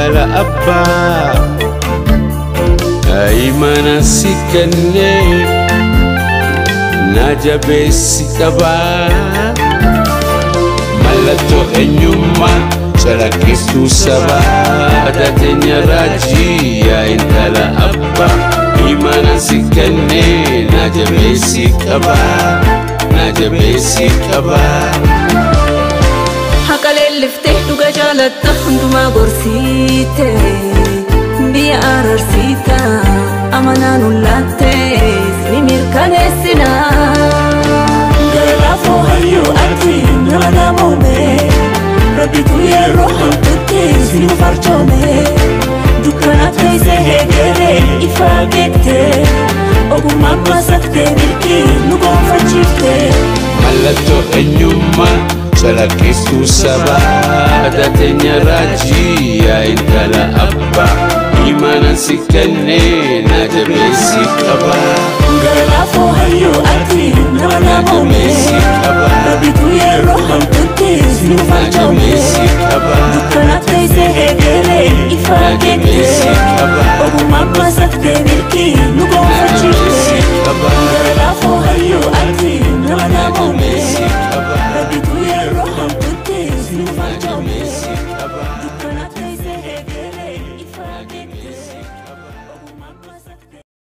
intala abbaa, imaana si kennee na jabeessi qabaa. Mallattoo eenyummaa calaqqistuu sabaa, aadaa teenya raajii yaa intala abbaa, imaana si kennee na jabeessi qabaa, na jabeessi qabaa. Haqa leelliftee dhuga jaalatta, hundumaa gorsiite, biyya araarsiita, amanaa nu laatte ni mirkaneessina. Gara laafoo hayyuu ati nama namoome, Rabbitu yeroo hamtutti si nu farchoome. Dukkana teessee eegalee ifaa beekte, ogummaan masaktee milkii nu gonfachiifte. Mallattoo eenyummaa calaqqistuu sabaa, aadaa teenya raajii yaa intala abbaa, imaana si kennee na jabeessi qabaa. Gara laafoo hayyuu ati nama Na namoome, jabeessi qabaa. Rabbitu yeroo hamtutti si nu Na farchoome. jabeessi qabaa. Dukkana teessee eegalee ifaa Na beekte, jabeessi qabaa. ogummaan masaktee milkii nu Na jabeessi gonfachiifte. qabaa. Gara laafoo hayyuu